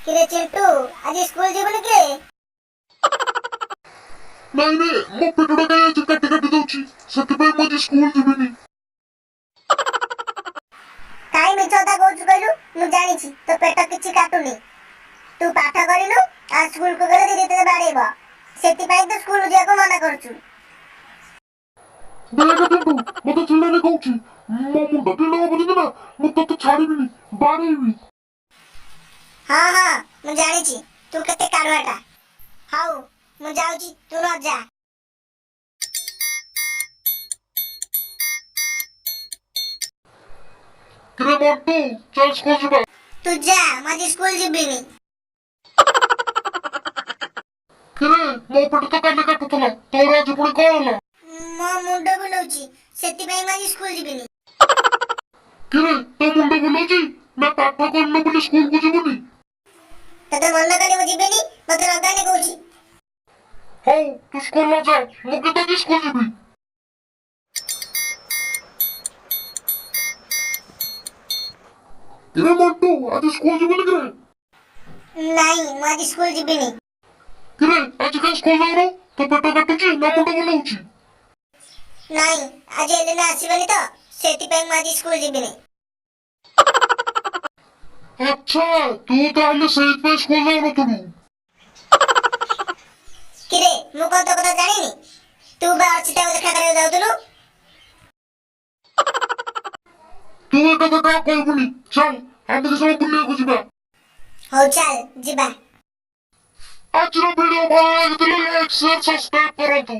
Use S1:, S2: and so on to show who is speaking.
S1: କିରେ ଚିଣ୍ଟୁ, ଆଜି ସ୍କୁଲ ଯିବୁନି କିରେ?
S2: ନାଇଁ ରେ, ମୋ ପେଟଟା କାଇଁ ଆଜି କାଟି କାଟି ଦଉଛି, ସେଥିପାଇଁ ମୁଁ ଆଜି ସ୍କୁଲ ଯିବିନି।
S1: କାଇଁ ମିଛ କଥା କହୁଛୁ କହିଲୁ? ମୁଁ ଜାଣିଛି ତୋ ପେଟ କିଛି କାଟୁନି। ତୁ ପାଠ କରିନୁ ଆଉ ସ୍କୁଲକୁ ଗଲେ ଦିଦି ତତେ ବାଡେଇବ, ସେଥିପାଇଁ ତୁ ସ୍କୁଲ ଯିବାକୁ ମନା କରୁଛୁ।
S2: ଦେଖ ପିଣ୍ଟୁ, ମତେ ଚିଡ଼ାରେ କହୁଛି, ମୋ ମୁଣ୍ଡ ଟିଣ ହବ ଯଦି ନା ମୁଁ ତତେ ଛାଡିବିନି, ବାଡେଇବି।
S1: ହଁ ହଁ, ମୁଁ ଜାଣିଛି ତୁ କେତେ କାଢୁଆଟା। ହଉ, ମୁଁ ଯାଉଛି, ତୁ ନ ଯା।
S2: କିରେ ମଣ୍ଟୁ, ଚାଲ ସ୍କୁଲ ଯିବା।
S1: ତୁ ଯା, ମୁଁ ଆଜି ସ୍କୁଲ ଯିବିନି।
S2: କିରେ, ମୋ ପେଟ ତ କାଲି କାଟୁଥିଲା, ତୋର ଆଜି ପୁଣି କଣ ହେଲା?
S1: ମୋ ମୁଣ୍ଡ ବୁଲଉଛି, ସେଥିପାଇଁ ମୁଁ ଆଜି ସ୍କୁଲ ଯିବିନି।
S2: କିରେ, ତୋ ମୁଣ୍ଡ ବୁଲଉଛି ନା ପାଠ କରିନୁ ବୋଲି ସ୍କୁଲକୁ ଯିବୁନି?
S1: ତତେ ମନା କଲି ମୁଁ ଯିବିନି, ମତେ ରଗାନି କହୁଛି।
S2: ହଉ, ତୁ ସ୍କୁଲ ନ ଯା, ମୁଁ କିନ୍ତୁ ଆଜି ସ୍କୁଲ ଯିବି। କିରେ ମଣ୍ଟୁ, ଆଜି ସ୍କୁଲ ଯିବୁନି କିରେ?
S1: ନାଇଁ, ମୁଁ ଆଜି ସ୍କୁଲ ଯିବିନି।
S2: କିରେ, ଆଜି କାଇଁ ସ୍କୁଲ ଯାଉନୁ? ତୋ ପେଟ କାଟୁଛି ନା ମୁଣ୍ଡ ବୁଲଉଛି?
S1: ନାଇଁ, ଆଜି ଏଲିନା ଆସିବନି ତ, ସେଥିପାଇଁ ମୁଁ ଆଜି ସ୍କୁଲ ଯିବିନି।
S2: ଆଚ୍ଛା, ତୁ ତାହେଲେ ସେଇଥିପାଇଁ ସ୍କୁଲ ଯାଉନଥିଲୁ।
S1: କିରେ, ମୁଁ କଣ ତୋ କଥା ଜାଣିନି? ତୁ ବା ଅର୍ଚିତାକୁ ଦେଖା କରିବାକୁ ଯାଉଥିଲୁ।
S2: ତୁ ଏ କଥା କାହା କହିବୁନି। ଚାଲ, ଆମେ ଦି ଜଣ ବୁଲିବାକୁ ଯିବା।
S1: ହଉ, ଚାଲ ଯିବା।
S2: ଆଜିର ଭିଡିଓ ଭଲ ଲାଗିଥିଲେ ଲାଇକ୍, ସେୟାର, ସବସ୍କ୍ରାଇବ କରନ୍ତୁ।